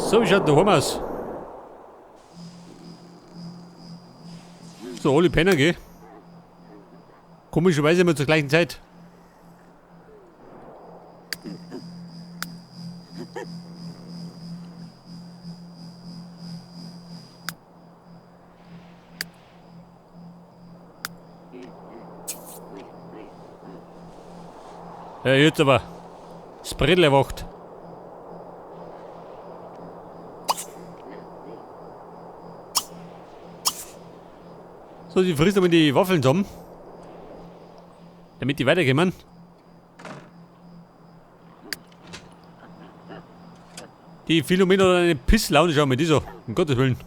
So, wie schaut daheim aus? So, alle Penner, gell? Komischerweise immer zur gleichen Zeit. Ja, jetzt aber. Das Brettel erwacht. So, sie frisst aber die Waffeln zusammen. Damit die weiterkommen. Die Philomena hat eine Pisslaune, schau mal die so. Um Gottes Willen.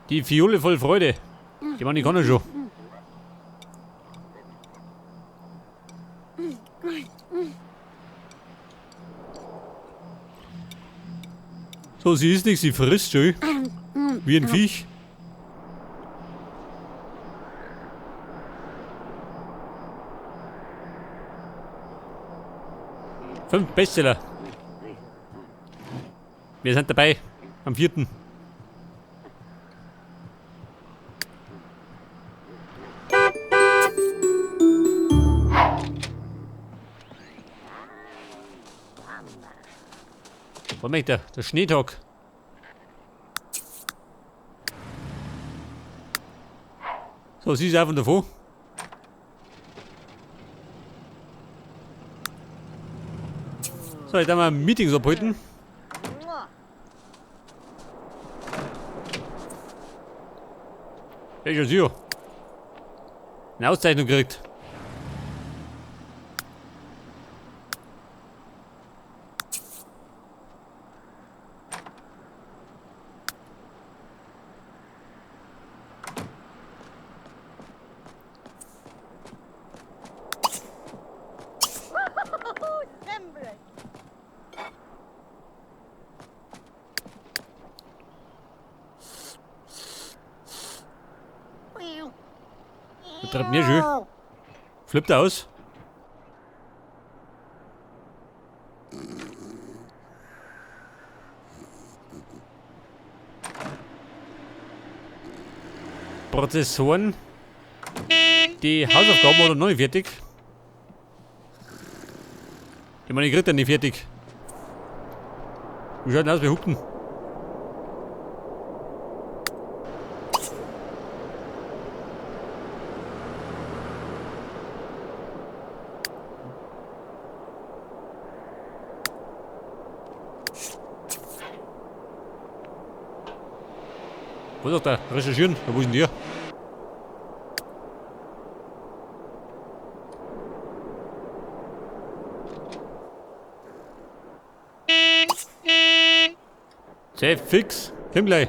Die Fiole voll Freude. Die meine, ich kann ja schon. So, sie ist nichts, sie frisst schon. Wie ein Viech. 5 Bestseller. Wir sind dabei. Am 4. Was möchte der? Der Schneetag. So, sie ist einfach davon. So, jetzt haben wir Meetings abhalten. Ja, schon sicher. Eine Auszeichnung gekriegt. Treibt mir schön. Flippt aus. Prozessoren. Die Hausaufgaben oder neu fertig. Ich meine, ich krieg den nicht fertig. Wie schaut denn aus, wir hupen? Wo ist der? Recherchieren? Wo ist denn der? Sehr fix. Komm gleich.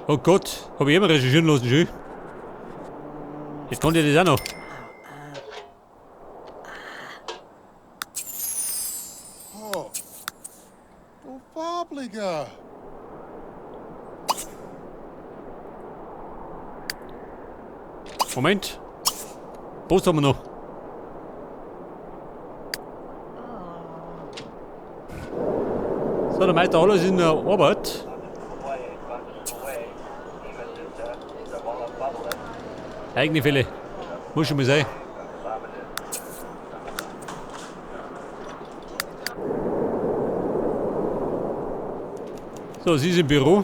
Oh Gott, hab ich immer recherchieren lassen, schön. Jetzt kommt ja das auch noch. Oh, du Farbliger. Moment. Post haben wir noch. So, der Meister alles in der Arbeit. Eigene Fälle. Muss schon mal sein. So, sie ist im Büro.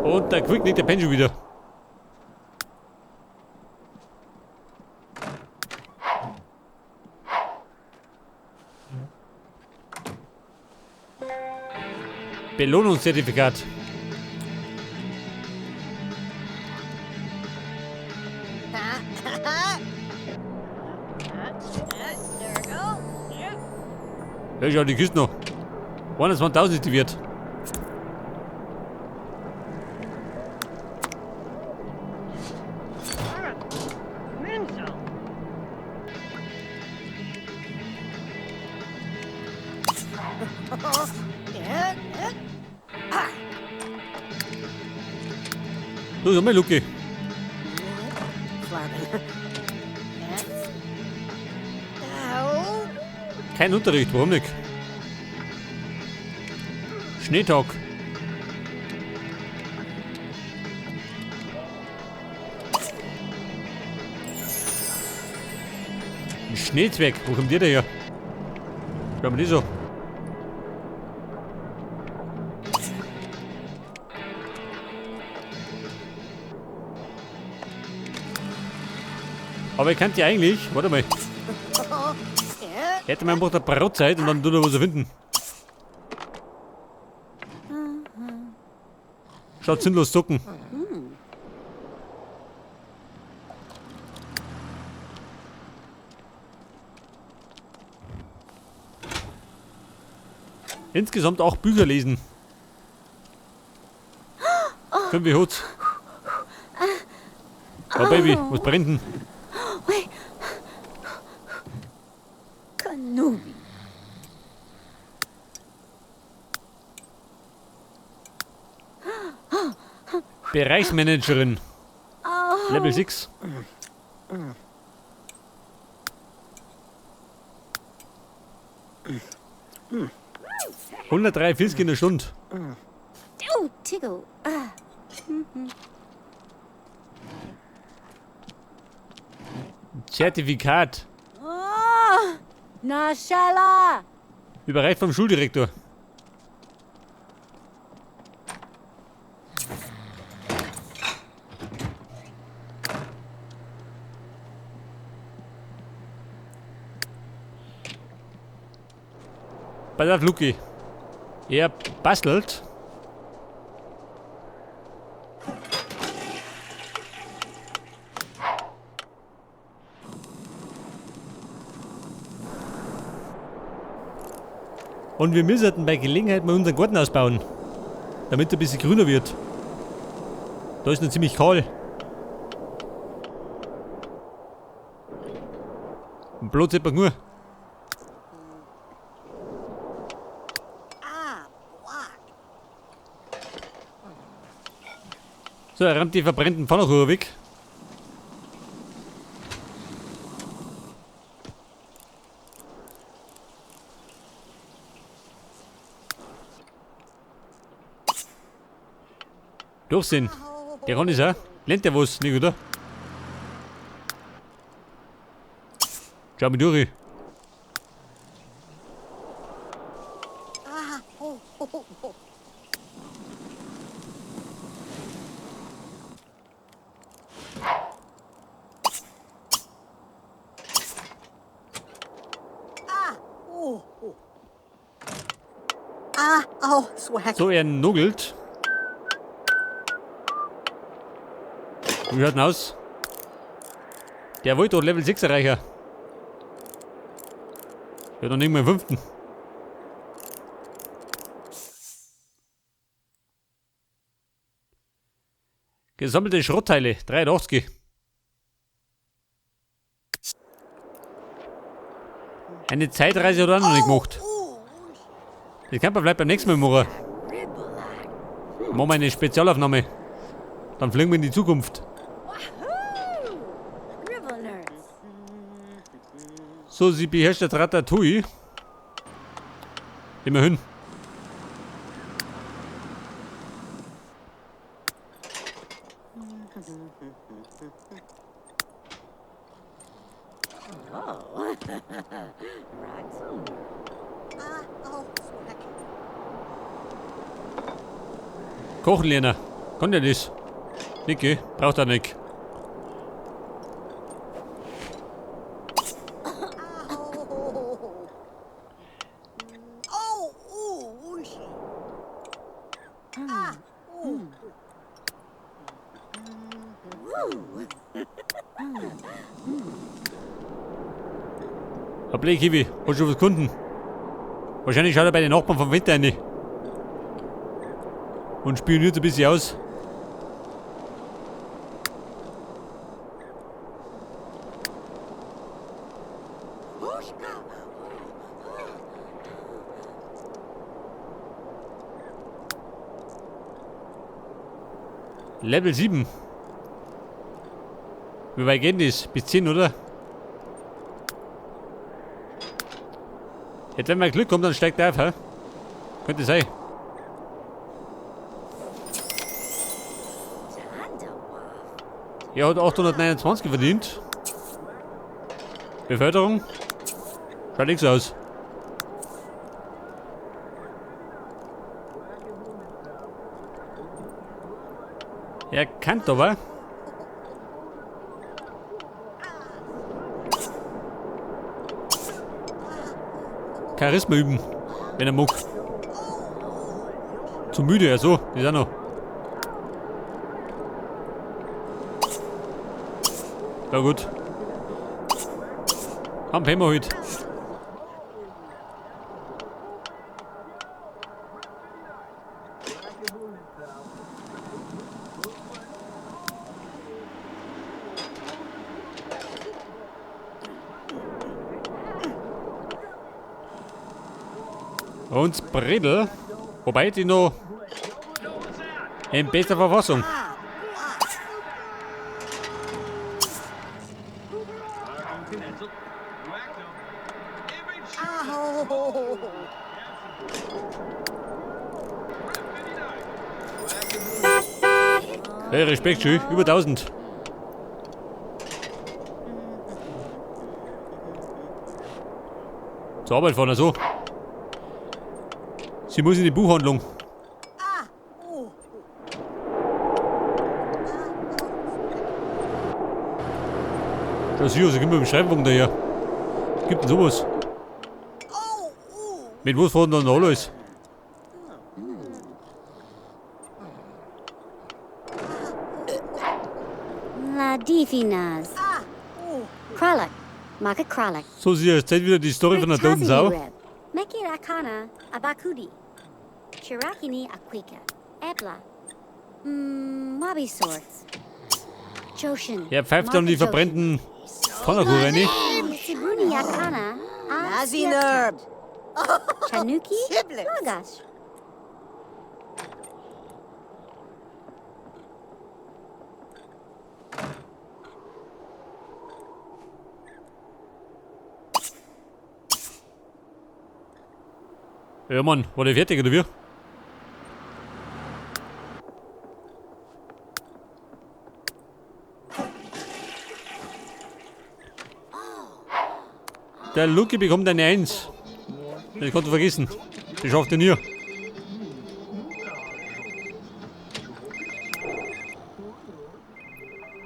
Und der Quick nicht, der pennt schon wieder. Belohnungszertifikat. Ja, schau, die Kiste noch. 21.000 ist die wert. So, sag mal, Luki. Kein Unterricht, warum nicht? Schneetag. Ein Schneezwerg, wo kommt der denn her? Schau mal die so. Aber ich könnte ja eigentlich, warte mal. Hätte man einfach der Brotzeit und dann tut er was finden. Schaut sinnlos zucken. Insgesamt auch Bücher lesen. 5 Hutz. Oh Baby, was brennt denn? Kanubi. Bereichsmanagerin. Level 6. 143 in der Stunde. Oh, Tiggle. Zertifikat. Oh, Nashala. Überreicht vom Schuldirektor. Pass auf, Luki. Er bastelt. Und wir müssen bei Gelegenheit mal unseren Garten ausbauen, damit er ein bisschen grüner wird. Da ist noch ziemlich kahl. Und Platz hat man nur. So, er rammt die verbrannten Pfannkuchen weg. Durchsehen. Der kann das auch. Lernt der was, nicht, oder? Schau mal durch. So, er nuggelt. Wie schaut denn aus? Der wollte doch Level 6 erreichen. Ja, dann nehmen wir den 5. Gesammelte Schrottteile, 83. Eine Zeitreise hat er auch noch nicht gemacht. Das kann man vielleicht beim nächsten Mal machen. Machen wir eine Spezialaufnahme. Dann fliegen wir in die Zukunft. So, sie beherrscht das Ratatouille. Immerhin. Kochen lernen. Kann der das? Niki, braucht er nicht. Hoppla, Kiwi, hast du schon was gefunden? Wahrscheinlich schaut er bei den Nachbarn vom Winter rein. Und spioniert ein bisschen aus. Level 7. Wie weit geht denn das? Bis 10, oder? Jetzt, wenn wir Glück kommt, dann steigt er auf, hä? Könnte sein. Er hat 829 verdient. Beförderung? Schaut nichts aus. Er kann aber. Charisma üben, wenn er mag. Zu müde, ja so, ist auch noch. Ja gut. Am wir heute. Und Bredel, wobei die noch in bester Verfassung. Hey, Respekt, schön. Über 1000. Zur Arbeit fahren, so. Sie muss in die Buchhandlung. Da sicher, sie kommt mit dem Schreibwagen daher. Was gibt denn sowas? Mit was fahren dann alles? Ladifinas. Kralak. Maka Kralak. So, sie erzählt wieder die Story von der toten Sau. Mekirakana Abakudi. Chirakini Aquika. Ebla. Wabi Sorts. Joshin. Er pfeift dann die verbrannten Pfannkuchen rein. Sibuni Akana. Nazinerb. Chanuki. Lagash. Ja Mann, war der fertig oder wie? Der Lucky bekommt eine 1. Das kannst du vergessen. Das schafft er nie.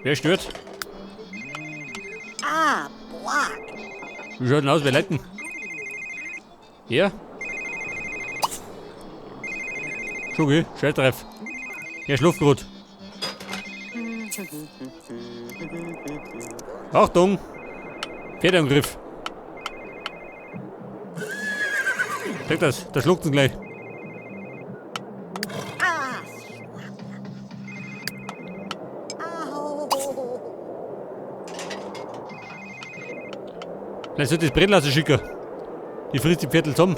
Wer stört? Ah, Block. Wie schaut denn aus? Wer leiten? Er? Schon okay, Scheißtreff. Er schläft grad. Achtung! Pferdeangriff. Check das, da schluckt ihn gleich. Vielleicht sollte ich das Brett schicken. Die frisst die Pferdl zusammen.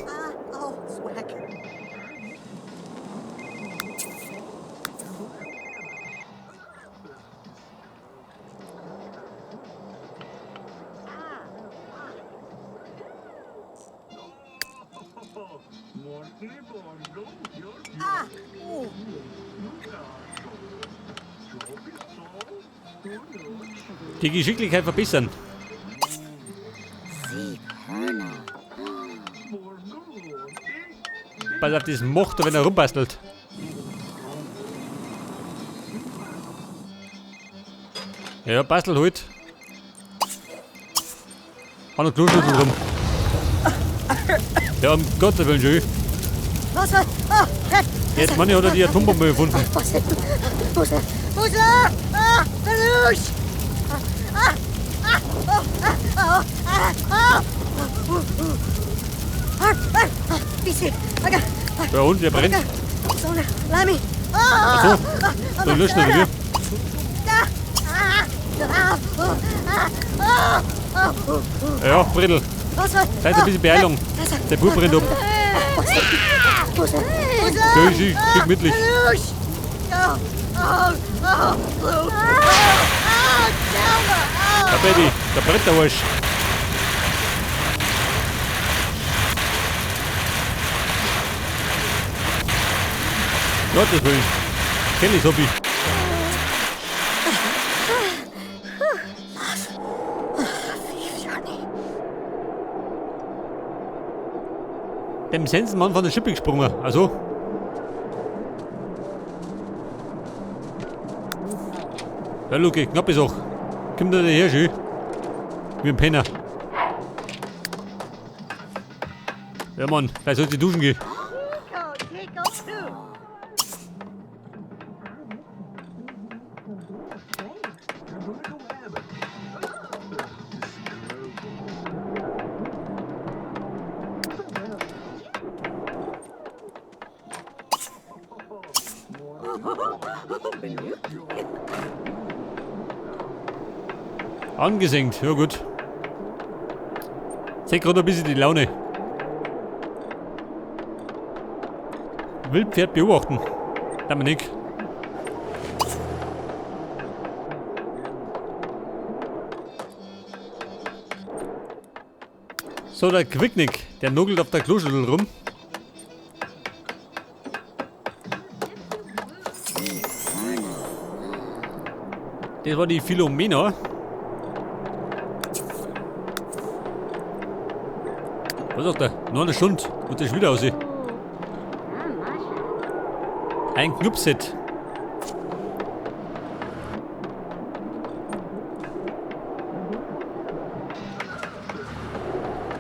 Die Geschicklichkeit verbessern. Pass auf, das macht er, wenn er rumbastelt. Ja, bastelt halt. Hat noch Kloschüssel rum. Ja, um Gottes Willen, schön. Jetzt, Manni, hat er die Atombombe gefunden. Der Hund, der brennt. Achso, so löschen oder wie? Ja, Bredel. Zeit ein bisschen Beeilung. Der Bub brennt ab. Schön, schick, gemütlich. Da Baby, da brennt der Arsch. Gottes Willen. Kenn ich Hobby. Dem Sensenmann von der Schippe gesprungen. Also. Ja, Luki, knappe Sache. Komm da her, schön. Wie ein Penner. Ja, Mann, vielleicht sollte ich duschen gehen. Angesenkt, ja gut. Zeig gerade ein bisschen die Laune. Wildpferd beobachten. Dominik. So, der Quicknick, der nugelt auf der Kloschüssel rum. Das war die Philomena. Was sagt der? Noch eine Stunde. Und das ist wieder aus. Ein Knupset.